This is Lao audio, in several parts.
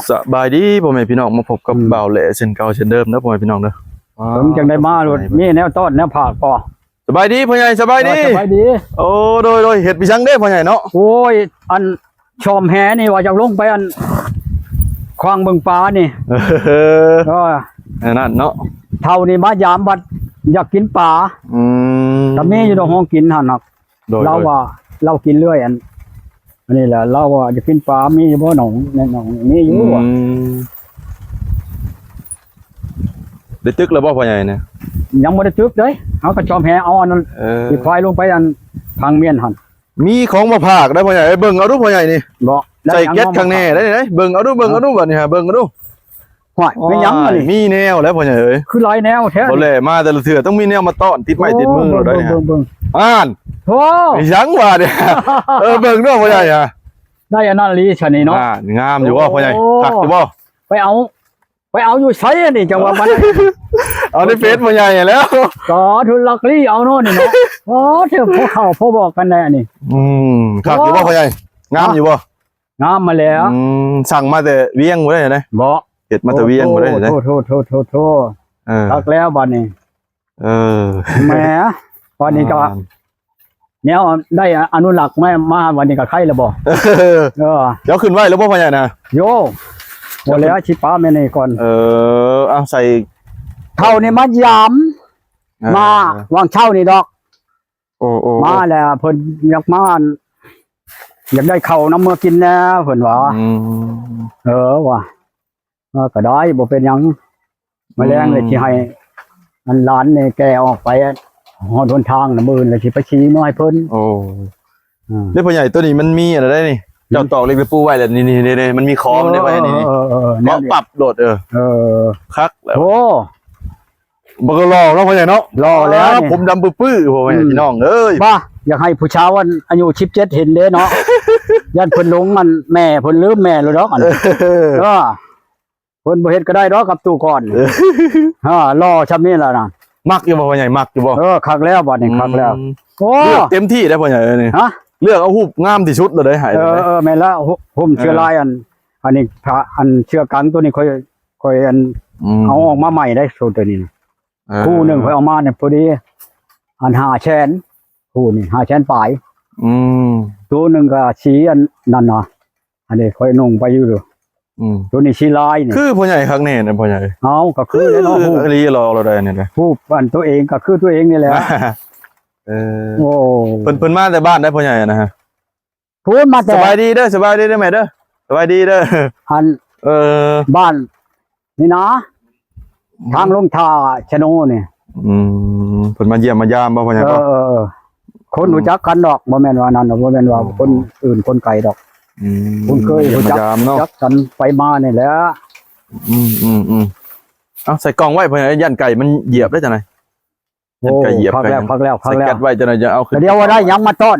ສະບາຍດີພໍ່ແມ່ພີ່ນ້ອງ ມາພົບກັບ ອືມ ບ່າວແຫຼເຊັ່ນເກົ່າເຊັ່ນເດີມເດີພໍ່ແມ່ພີ່ນ້ອງເດີ. ເພິ່ນຈັ່ງໄດ້ມາໂລດ ມີແນວຕ້ອນແນວຝາກບໍ່? ສະບາຍດີພໍ່ໃຫຍ່ ສະບາຍດີ. ເອີ ສະບາຍດີ. ໂອ້ ໂດຍ ໂດຍ ເຮັດໄປສັງເດ້ພໍ່ໃຫຍ່ເນາະ? ໂອ້ຍ ອັນ ຊ່ອມແຫນີ້ວ່າຢາກລົງໄປອັນ ຂວາງເບິ່ງປານີ້. ເອີ ເອີ ແນວນັ້ນເນາະ. ເຖົ້ານີ້ມາຢາມບັດຢາກກິນປາ. ອືມ ກໍມີຢູ່ດອກ ຫ້ອງກິນຫັ້ນນະ. ໂດຍ ລາວວ່າ ໂດຍ ລາວກິນເລື້ອຍ ອັນ ອັນນີ້ແຫຼະ ລາວວ່າຢາກກິນປາ ມີຢູ່ບໍ່ໜອງ ໃນໜອງມີຢູ່. ອືມ ວ່າ ໄດ້ຕຶກແລ້ວບໍ່ພໍ່ໃຫຍ່ນະ? ຍັງບໍ່ໄດ້ຕຶກເດ້ ເຮົາກໍຊ່ອມແຫເອົາອັນນັ້ນ ເອີ ຊິຄວາຍລົງໄປອັນທາງມຽນຫັ້ນ. ມີຂອງມາຝາກໄດ໋ພໍ່ໃຫຍ່ ເບິ່ງເອົາດູພໍ່ໃຫຍ່ນີ້. ບໍ່ ໃສ່ແກັດຂ້າງແນ່ໄດ໋ ເບິ່ງເອົາດູ ເບິ່ງເອົາດູ ບັດນີ້ຫາ ເບິ່ງເອົາດູ. ຫ້ວຍ ແມ່ນຫຍັງອັນນີ້? ມີແນວແລ້ວພໍ່ໃຫຍ່ເອີຍ. ຄືຫຼາຍແນວແທ້. ບໍ່ແລ ມາແຕ່ລະເທື່ອຕ້ອງມີແນວມາຕ້ອນ ຕິດໄມ້ຕິດມືໂລດໄດ໋. ໂອ້ ເບິ່ງໆໆໆ ອ່ານ ໂອ້ ມີຫຍັງວະນີ້? ເອີ ເບິ່ງເດີພໍ່ໃຫຍ່. ໄດ້ອັນນັ້ນອີ່ຫຼີຊະນີ້ເນາະ. ອ່າ ງາມຢູ່ບໍ່ພໍ່ໃຫຍ່? ໂອ້ ຄັກຢູ່ບໍ່? ໄປເອົາ ໄປເອົາຢູ່ໃສອັນນີ້ ຈັ່ງວ່າມັນ ເອົາໃນເຟສພໍ່ໃຫຍ່ແລ້ວ. ກໍທຸລັກລີ້ເອົາເນາະນີ້ເນາະ. ອໍ ເທື່ອພໍເຂົ້າພໍບອກກັນແດ່ນີ້. ອືມ ຄັກຢູ່ບໍ່ພໍ່ໃຫຍ່? ງາມຢູ່ບໍ່? ງາມມາແລ້ວ. ອືມ ສັ່ງມາແຕ່ວຽງບໍ່ໄດ້ນະ? ບໍ່ ເຮັດມາແຕ່ວຽງບໍ່ໄດ້ນະ? ໂອ້ ໂອ້ ເອີ ຄັກແລ້ວບັດນີ້. ເອີ ແໝ ບັດນີ້ກໍ ອ່າ ແນວໄດ້ອະນຸລັກມາ ມາບັດນີ້ກໍໄຄແລ້ວບໍ່? ເອີ ເຈົ້າຂຶ້ນໄວ້ແລ້ວບໍ່ພໍ່ໃຫຍ່ນະ? ໂຍ ບໍ່ແລ້ວ ຊິປະແມ່ນີ້ກ່ອນ. ເອີ ເອົາໃສ່ ເຖົ້ານີ້ມາຢາມ ເອີ ມາຫວ່າງເຊົ້ານີ້ດອກ. ໂອ້ ໂອ້ ໂອ້ ມາແລ້ວ ເພິ່ນຢາກມາ ຢາກໄດ້ເຂົ້ານຳເມືອກິນແດ່ເພິ່ນວ່າ. ອືມ ເອີ ວ່າ ເອີ ກໍໄດ້ ບໍ່ເປັນຫຍັງ. ອືມ ມາແລງເລີຍຊິໃຫ້ອັນຫຼານນີ້ແກ່ອອກໄປຮອດຫົນທາງນະ ມື້ອື່ນເລີຍຊິໄປຊີ້ເມືອໃຫ້ເພິ່ນ. ໂອ້ ອືມ ເດ້ພໍ່ໃຫຍ່ ໂຕນີ້ມັນມີອັນໃດນີ້ ອືມ ເຈົ້າຕອກເຫຼັກຕະປູໄວ້ແລ້ວ ນີ້ໆໆ ມັນມີຂອງເດ້ພໍ່ໃຫຍ່ ນີ້ ເອີ ເກາະປັບໂລດ. ເອີ ເອີ ຄັກແລ້ວ. ໂອ້ ບັກຫຼໍ່ເນາະພໍ່ໃຫຍ່ເນາະ. ຫຼໍ່ແລ້ວນີ້ ຜົມດຳປຶ້ໆ ພໍ່ແມ່ພີ່ນ້ອງເອີຍ. ບ້າ ຢາກໃຫ້ຜູ້ສາວອັນອາຍຸສິບເຈັດເຫັນເດ້ເນາະ. ຢ້ານເພິ່ນຫຼົງອັນແມ່ ເພິ່ນລືມແມ່ແລ້ວດອກອັນ. ເອີ ເອີ ເພິ່ນບໍ່ເຮັດກໍໄດ້ດອກກັບຕູ້ກ່ອນ. ເອີ ເອີ ຫຼໍ່ຊ່ຳນີ້ລະນະ. ມັກຢູ່ບໍ່ພໍ່ໃຫຍ່? ມັກຢູ່ບໍ່? ເອີ ຄັກແລ້ວບັດນີ້ ອືມ ຄັກແລ້ວ. ໂອ້ ເລືອກເຕັມທີ່ໄດ໋ພໍ່ໃຫຍ່ເອີຍນີ້. ຮະ? ເລືອກເອົາຮູບງາມທີ່ສຸດເລີຍໄດ໋ ໃຫ້ ເອີ ເລີຍ. ເອີ ແມ່ນແລ້ວ ຫຸ້ມເສື້ອ ເອີ ລາຍອັນ ອັນນີ້ ພະ ອັນເສື້ອກັງໂຕນີ້ຂ້ອຍ ຂ້ອຍອັນ ອືມ ເອົາອອກມາໃໝ່ໄດ໋ ໂຕນີ້ນະ. ເອີ ຄູ່ໜຶ່ງຂ້ອຍເອົາມານີ້ພໍດີ ອັນຫ້າແສນ ຄູ່ນີ້ຫ້າແສນປາຍ. ອືມ ໂຕໜຶ່ງກໍສີອັນນັ້ນນະ ອັນນີ້ຂ້ອຍນຸ່ງໄປຢູ່. ອືມ ໂຕນີ້ສີລາຍນີ້ ຄືພໍ່ໃຫຍ່ຄັກແນ່ນະພໍ່ໃຫຍ່. ເອົ້າ ກໍຄືແລ້ວເນາະ ຄືອີ່ຫຼີ ຫຼໍ່ລາວໄດ້ນີ້ນະ ຮູບອັນຕົວເອງກໍຄືຕົວເອງນີ້ແຫຼະ. ເອີ ໂອ້ ເພິ່ນ ເພິ່ນມາແຕ່ບ້ານໃດ໋ພໍ່ໃຫຍ່ນະ? ພຸ້ນມາແຕ່ ສະບາຍດີເດີ ສະບາຍດີເດີແມ່ເດີ ສະບາຍດີເດີ. ອັນ ເອີ ບ້ານນີ້ນະ ອືມ ທາງລົງທ່າຊະໂນນີ້. ອືມ ເພິ່ນມາຢ້ຽມມາຢາມບໍ່ພໍ່ໃຫຍ່? ເອີ ເອີ ເອີ ຄົນ ອືມ ຮູ້ຈັກກັນດອກ ບໍ່ແມ່ນວ່ານັ້ນດອກ ບໍ່ແມ່ນວ່າ ອໍ ຄົນອື່ນຄົນໄກດອກ. ອືມ ຄຸ້ນເຄີຍ ຢ້ຽມມາຢາມເນາະ ຮູ້ຈັກກັນໄປມານີ້ແຫຼະ. ອືມໆໆ ເອົາໃສ່ກ່ອງໄວ້ພໍ່ໃຫຍ່ ຢ້ານໄກ່ມັນຢຽບໄດ້ຈັ່ງໃດ. ໂອ້ ຄັກແລ້ວ ຄັກແລ້ວ ຄັກແລ້ວ ໃສ່ແກັດໄວ້ ຈັ່ງໃດຈັ່ງເອົາຂຶ້ນ. ດຽວວ່າໄດ້ຫຍັງມາຕ້ອນ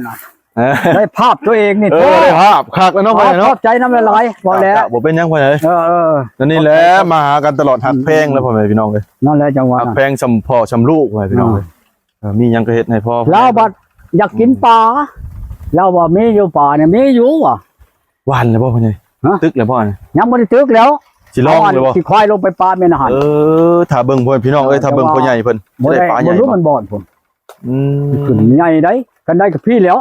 ເອີ ໄດ້ພາບຕົວເອງນີ້. ເອີ ໂອ້ ໄດ້ພາບ ຄັກແລ້ວເນາະພໍ່ໃຫຍ່ເນາະ. ຂອບໃຈນຳຫຼາຍໆ ບໍ່ແລ້ວ ບໍ່ເປັນຫຍັງພໍ່ໃຫຍ່. ເອີໆ ອັນນີ້ແຫຼະ ມາຫາກັນຕະຫຼອດ ຮັກແພງແລ້ວ ອືມ ພໍ່ແມ່ພີ່ນ້ອງເອີຍ. ນັ້ນແຫຼະ ຈັ່ງວ່າ ຮັກແພງສ່ຳພໍ່ສ່ຳລູກພໍ່ແມ່ພີ່ນ້ອງເອີຍ. ເອີ ມີຫຍັງກໍເຮັດໃຫ້ພໍ່ ລາວບັດຢາກກິນປາ ອືມ ລາວວ່າມີຢູ່ປານີ້ ມີຢູ່ວ່າ. ຫວ່ານແລ້ວບໍ່ພໍ່ໃຫຍ່? ຮະ? ຕຶກແລ້ວບໍ່? ຍັງບໍ່ໄດ້ຕຶກແລ້ວ ຊິລອງເລີຍບໍ່? ຊິຄວາຍລົງໄປປາແມ່ນອາຫານ. ເອີ ຖ້າເບິ່ງພໍ່ແມ່ພີ່ນ້ອງເອີຍ ເອີ ຖ້າເບິ່ງພໍ່ໃຫຍ່ເພິ່ນ ບໍ່ໄດ້ ຊິໄດ້ປາໃຫຍ່ບໍ່? ມັນບ່ອນພຸ້ນ. ອືມ ຂຶ້ນໃຫຍ່ໄດ໋ ຄັນໄດ້ກໍພີ້ແລ້ວ.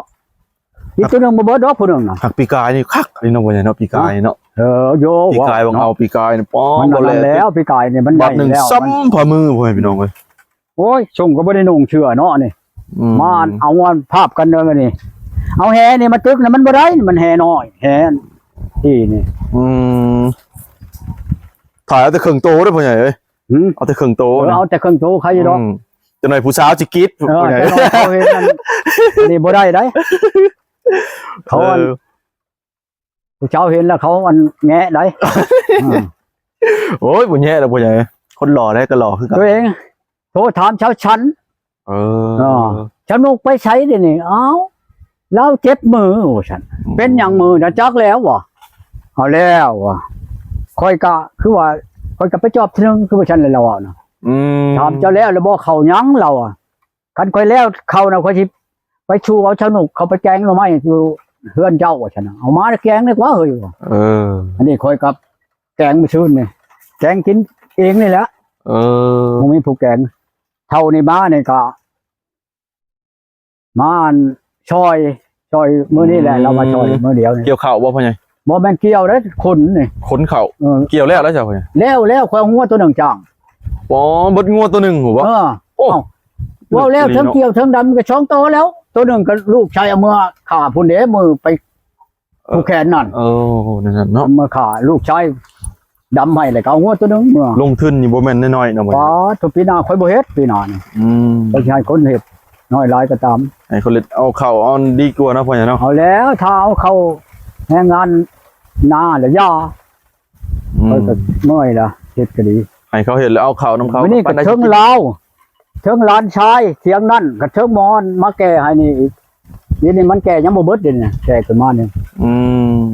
ອີກຕົວໜຶ່ງບໍ່ເບິດດອກຜູ້ໜຶ່ງນະ. ຫາກປີກາຍນີ້ຄັກອີ່ເນາະ ພໍ່ໃຫຍ່ເນາະ ປີກາຍເນາະ. ເອີ ໂຍ ປີກາຍຫວັງເອົາ ປີກາຍນີ້ ປ້ອງ ມັນບໍ່ແລະ ແລ້ວ ປີກາຍນີ້ມັນໃຫຍ່ແລ້ວ ຊ້ຳຝ່າມື ພໍ່ແມ່ພີ່ນ້ອງເອີຍ. ໂອ້ຍ ຊົງກໍບໍ່ໄດ້ນຸ່ງເສື້ອເນາະນີ້. ອືມ ມາເອົາອັນພາບກັນເດີນີ້ ເອົາແຫນີ້ມາຕຶກນະ ມັນບໍ່ໄດ້ ມັນແຫນ້ອຍ ແຫທີ່ນີ້. ອືມ ຖ່າຍເອົາແຕ່ເຄິ່ງໂຕເດີພໍ່ໃຫຍ່ເອີຍ. ຫືມ ເອົາແຕ່ເຄິ່ງໂຕ ເອີ ນະ ເອົາແຕ່ເຄິ່ງໂຕ ໃຄຢູ່ດອກ. ອືມ ຈັກໜ່ອຍຜູ້ສາວຊິກິດ ເອີ ຜູ້ໃຫຍ່ ຈັກໜ່ອຍເຂົາເຫັນອັນ ອັນນີ້ບໍ່ໄດ້ໃດ໋ ເຂົາອັນ ເອີ ຜູ້ສາວເຫັນແລ້ວເຂົາອັນແງະໄດ໋. ໂອ້ຍ ບໍ່ແງະດອກພໍ່ໃຫຍ່ ຄົນຫຼໍ່ໃດ໋ກໍຫຼໍ່ຄືກັນ. ຕົວເອງໂທຖາມຊາວສັນ ເອີ ເອີ ຊາວນົກໄປໃສດຽວນີ້? ອ້າວ ລາວເຈັບມືວ່າຊັ້ນ. ອືມ ເປັນຫຍັງມືນະ? ຈັກແລ້ວວ່າ. ເອົາແລ້ວວ່າ ຂ້ອຍກະຄືວ່າ ຂ້ອຍກະໄປຈອບເທື່ອໜຶ່ງ ຄືວ່າຊັ້ນແຫຼະລາວເວົ້ານະ. ອືມ ຖາມເຈົ້າແລ້ວ ແລ້ວບໍ່ເຂົ້າຫຍັງລາວວ່າ. ຄັນຂ້ອຍແລ້ວເຂົ້ານະ ຂ້ອຍຊິໄປຊູເອົາຊາວນົກເຂົ້າໄປແກງໜໍ່ໄມ້ຢູ່ເຮືອນເຈົ້າວ່າຊັ້ນນະ. ເອົາມາແກງດີກວ່າເຮີ້ຍວ່າ. ເອີ ອັນນີ້ຂ້ອຍກໍ ແກງມື້ຊືນນີ້ ແກງກິນເອງນີ້ແຫຼະ. ເອີ ບໍ່ມີຜູ້ແກງ. ເຖົ້ານີ້ມານີ້ກໍ ມາອັນຊ່ອຍ ຊ່ອຍມື້ນີ້ແຫຼະ. ອືມ ລາວມາຊ່ອຍມື້ດຽວນີ້. ກ່ຽວເຂົ້າບໍ່ພໍ່ໃຫຍ່? ບໍ່ແມ່ນກ່ຽວເດ້ ຂົນນີ້ ຂົນເຂົ້າ. ເອີ ກ່ຽວແລ້ວແລ້ວຈ້ະພໍ່ໃຫຍ່? ແລ້ວ ແລ້ວ ຂ້ອຍເອົາງົວໂຕໜຶ່ງຈ້າງ. ອໍ ເບິດງົວໂຕໜຶ່ງພຸ້ນບໍ່? ເອີ ໂອ້ ເວົ້າແລ້ວ ເທິງກ່ຽວເທິງດຳກໍສອງໂຕແລ້ວ. ໂຕໜຶ່ງກໍລູກຊາຍເອົາເມືອຂ້າພຸ້ນເດ້ ມື້ໄປ ເອີ ຜູກແຂນນັ້ນ. ເອີ ນັ້ນເນາະ ເມືອຂ້າລູກຊາຍດຳໃຫ້ ແລ້ວກໍເອົາງົວໂຕໜຶ່ງເມືອ. ລົງທຶນນີ້ບໍ່ແມ່ນນ້ອຍໆເນາະ. ປາດໂທ ປີໜ້າຂ້ອຍບໍ່ເຮັດ ປີໜ້ານີ້. ອືມ ຂ້ອຍຊິໃຫ້ຄົນເຮັດ ນ້ອຍຫຼາຍກໍຕາມ ໃຫ້ຄົນເຮັດ. ເອົາເຂົ້າເອົາດີກວ່າເນາະ ພໍ່ໃຫຍ່ເນາະ. ເອົາແລ້ວ ຖ້າເອົາເຂົ້າແຮງງານນາລະຢ່າ. ອືມ ຂ້ອຍກໍເມື່ອຍລະ ເຮັດກໍດີ ໃຫ້ເຂົາເຮັດແລ້ວເອົາເຂົ້ານຳເຂົາ. ມື້ນີ້ກໍເທິງລາວ ເທິງຫຼານຊາຍ ທຽງນັ້ນກໍເທິງໝໍມາແກ່ໃຫ້ນີ້ອີກ. ດຽວນີ້ມັນແກ່ຍັງບໍ່ເບິດ ດຽວນີ້ນະ ແກ່ຂຶ້ນມານີ້. ອືມ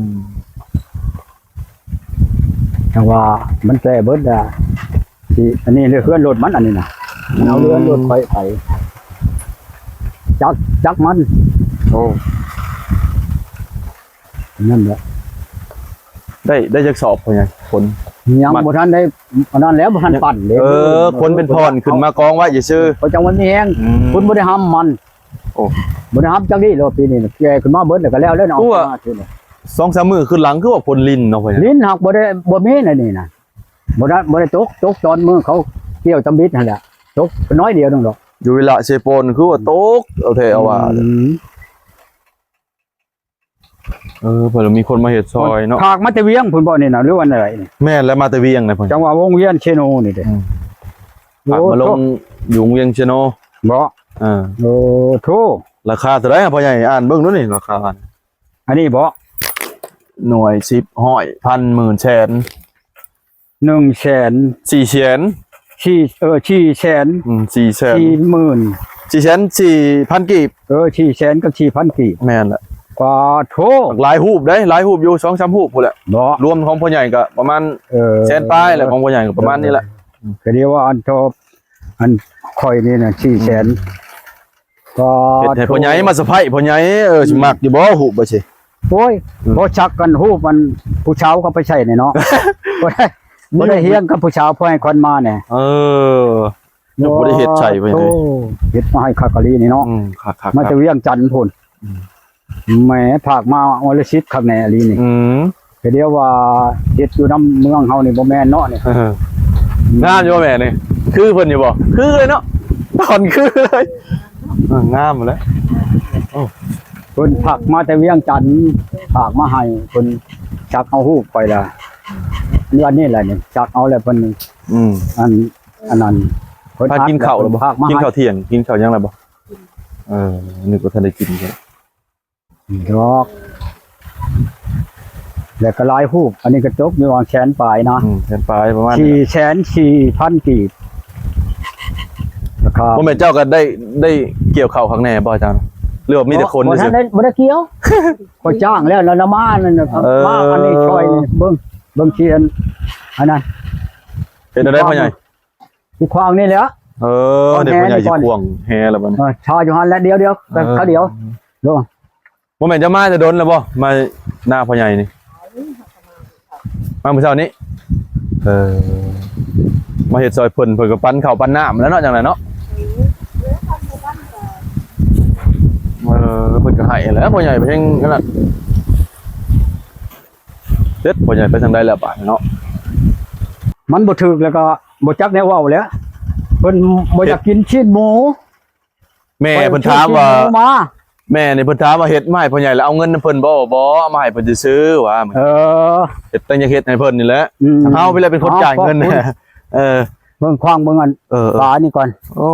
ຈັ່ງວ່າມັນແກ່ເບິດລະ ຊິ ອັນນີ້ເຮືອນລົດມັນ ອັນນີ້ນະ ມັນເອົາເຮືອນລົດໄປ ໄປຈັກ ຈັກມັນ. ໂອ້ ນັ້ນແຫຼະ. ໄດ້ ໄດ້ຈັກສອບ ພໍ່ໃຫຍ່? ຂົນ ຍັງບໍ່ທັນໄດ້ ອັນນັ້ນແຫຼະ ບໍ່ທັນປັ້ນເດ້. ເອີ ຂົນເປັນທ່ອນຂຶ້ນມາກອງໄວ້ຊື່ໆ ເຂົາຈັ່ງວ່າມີແຮງ. ອືມ ຄົນບໍ່ໄດ້ຫາມມັນ. ໂອ້ ບໍ່ໄດ້ຫາມຈັກດີ້ແລ້ວ ປີນີ້ນະ ແກ່ຂຶ້ນມາເບິດແລ້ວກໍແລ້ວແລ້ວເນາະ. ຄືວ່າ ສອງສາມມື້ຄືນຫຼັງ ຄືວ່າຝົນລິນເນາະ ຝົນລິນ ເນາະ ຝົນລິນຫັ້ນບໍ່ໄດ້ ບໍ່ມີໃນນີ້ນະ ບໍ່ໄດ້ ບໍ່ໄດ້ຕົກ ຕົກຕອນມື້ເຂົາກ່ຽວຕຳບິດຫັ້ນແຫຼະ ຕົກນ້ອຍດຽວໜຶ່ງດອກ. ຢູ່ເວລາເຊໂປນຄືວ່າຕົກເອົາແທ້ເອົາວ່າ. ອືມ ເອີ ເພິ່ນມີຄົນມາເຮັດຊ່ອຍເນາະ. ພາກມາແຕ່ວຽງພຸ້ນບໍ່ນີ້ນະ ຫຼືວ່າແນວໃດນີ້? ແມ່ນແລ້ວ ມາແຕ່ວຽງນະເພິ່ນ ຈັ່ງວ່າວົງວຽນເຊໂນນີ້ເດ້. ອືມ ໂອ້ ພາກມາລົງຢູ່ວົງວຽງເຊໂນເບາະ? ເອີ ໂອ້ໂທ ລາຄາເທົ່າໃດ ພໍ່ໃຫຍ່ອ່ານເບິ່ງດູນີ້ ລາຄາ ອັນນີ້ເບາະ? ໜ່ວຍ ສິບ ຮ້ອຍ ພັນ ໝື່ນ ແສນ ໜຶ່ງແສນ ສີ່ແສນ ສີ່ ເອີ ສີ່ແສນ ອືມ ສີ່ແສນ ສີ່ໝື່ນ ສີ່ແສນສີ່ພັນກີບ. ເອີ ສີ່ແສນກັບສີ່ພັນກີບ ແມ່ນແຫຼະ. ປາໂທ ຫຼາຍຮູບເດ້ ຫຼາຍຮູບຢູ່ ສອງສາມຮູບພຸ້ນແຫຼະເນາະ. ລວມຂອງພໍ່ໃຫຍ່ກໍປະມານ ເອີ ແສນປາຍແຫຼະ ຂອງພໍ່ໃຫຍ່ກໍປະມານນີ້ແຫຼະ. ກໍດຽວວ່າອັນໂທ ອັນຂ້ອຍນີ້ນະ ສີ່ແສນ ອືມ ກໍເຮັດໃຫ້ພໍ່ໃຫຍ່ມາສະໄພພໍ່ໃຫຍ່. ເອີ ອືມ ຊິມັກຢູ່ບໍ່ຮູບວ່າຊີ້? ໂອ້ຍ ອືມ ບໍ່ຊັກກັນຮູບອັນຜູ້ສາວເຂົາໄປໃສ່ນີ້ເນາະ ບໍ່ໄດ້ ບໍ່ໄດ້ຮຽງກັບຜູ້ສາວ ພໍໃຫ້ຄວັນມາແດ່. ເອີ ຍັງບໍ່ໄດ້ເຮັດໃສ່ໄປເລີຍ ໂອ້ ເຮັດມາໃຫ້ຄັກອີ່ຫຼີນີ້ເນາະ. ອືມ ຄັກໆໆ ມາແຕ່ວຽງຈັນພຸ້ນ. ອືມ ແໝ ພາກມາອອລະສິດຄັກແນ່ອີ່ຫຼີນີ້. ອືມ ກໍດຽວວ່າເຮັດຢູ່ນຳເມືອງເຮົານີ້ບໍ່ແມ່ນເນາະນີ້. ເອີ ງາມຢູ່ບໍ່ແມ່ນີ້? ຄືເພິ່ນຢູ່ບໍ່? ຄືເລີຍເນາະ ຕອນຄືເລີຍ. ເອີ ງາມແລ້ວ. ໂອ້ ເພິ່ນພາກມາແຕ່ວຽງຈັນ ພາກມາໃຫ້ ເພິ່ນຈັກເອົາຮູບໄປລະ ເດືອນນີ້ແຫຼະນີ້ ຈັກເອົາແລ້ວເພິ່ນ. ອືມ ອັນ ອັນນັ້ນ ເພິ່ນພາກກິນເຂົ້າແລ້ວບໍ່? ພາກມາ ກິນເຂົ້າທ່ຽງ ກິນເຂົ້າຫຍັງແລ້ວບໍ່? ເອີ ນຶກວ່າທັນໄດ້ກິນ. ດອກ ແລ້ວກໍຫຼາຍຮູບ ອັນນີ້ກໍຕົກຢູ່ປະມານແສນປາຍນະ. ອືມ ແສນປາຍປະມານນີ້ ສີ່ແສນສີ່ພັນກີບ ລາຄາ. ບໍ່ແມ່ນເຈົ້າກໍໄດ້ ໄດ້ກ່ຽວເຂົ້າຄັກແນ່ບໍ່ອາຈານ ຫຼືວ່າມີແຕ່ຄົນຊື່ໆ? ບໍ່ທັນໄດ້ ບໍ່ໄດ້ກ່ຽວ ຂ້ອຍຈ້າງແລ້ວ ແລ້ວມານັ້ນນະ ເອີ ມາອັນນີ້ຊ່ອຍນີ້ ເບິ່ງ ເບິ່ງທີ່ອັນ ອັນນັ້ນ ເຮັດແນວໃດພໍ່ໃຫຍ່? ຊິຂວາງນີ້ແຫຼະ. ເອີ ເດ້ ພໍ່ໃຫຍ່ຊິຂວາງແຮ່ແລ້ວບັດນີ້. ເອີ ຊາຢູ່ຫັ້ນແຫຼະ ດຽວໆ ເອີ ຄາວດຽວ. ໂດ ບໍ່ແມ່ນຈະມາແຕ່ດົນແລ້ວບໍ່? ມາໜ້າພໍ່ໃຫຍ່ນີ້ ມາມື້ເຊົ້ານີ້. ເອີ ມາເຮັດຊ່ອຍເພິ່ນ ເພິ່ນກໍປັນເຂົ້າປັນນ້ຳແລ້ວເນາະ ຈັ່ງໃດເນາະ. ເອີ ເພິ່ນກໍໃຫ້ແລ້ວ ພໍ່ໃຫຍ່ເພິ່ນນັ້ນ. ເດັດ ພໍ່ໃຫຍ່ໄປທາງໃດແລ້ວບາດນີ້ເນາະ? ມັນບໍ່ຖືກແລ້ວກໍບໍ່ຈັກແນວເວົ້າແຫຼະ. ເພິ່ນບໍ່ຢາກກິນຊີ້ນໝູ. ແມ່ເພິ່ນຖາມວ່າ ແມ່ນີ້ເພິ່ນຖາມວ່າ ເຮັດມາໃຫ້ພໍ່ໃຫຍ່ແລ້ວເອົາເງິນນຳເພິ່ນບໍ່? ບໍ່ ເອົາມາໃຫ້ເພິ່ນຊື່ໆ ວ່າ. ເອີ ເຮັດ ຕັ້ງໃຈເຮັດໃຫ້ເພິ່ນນີ້ແຫຼະ. ອືມ ເຮົານີ້ແຫຼະເປັນຄົນຈ່າຍເງິນ. ເອີ ເບິ່ງຂວາງເບິ່ງອັນ ເອີ ປານີ້ກ່ອນ. ໂອ້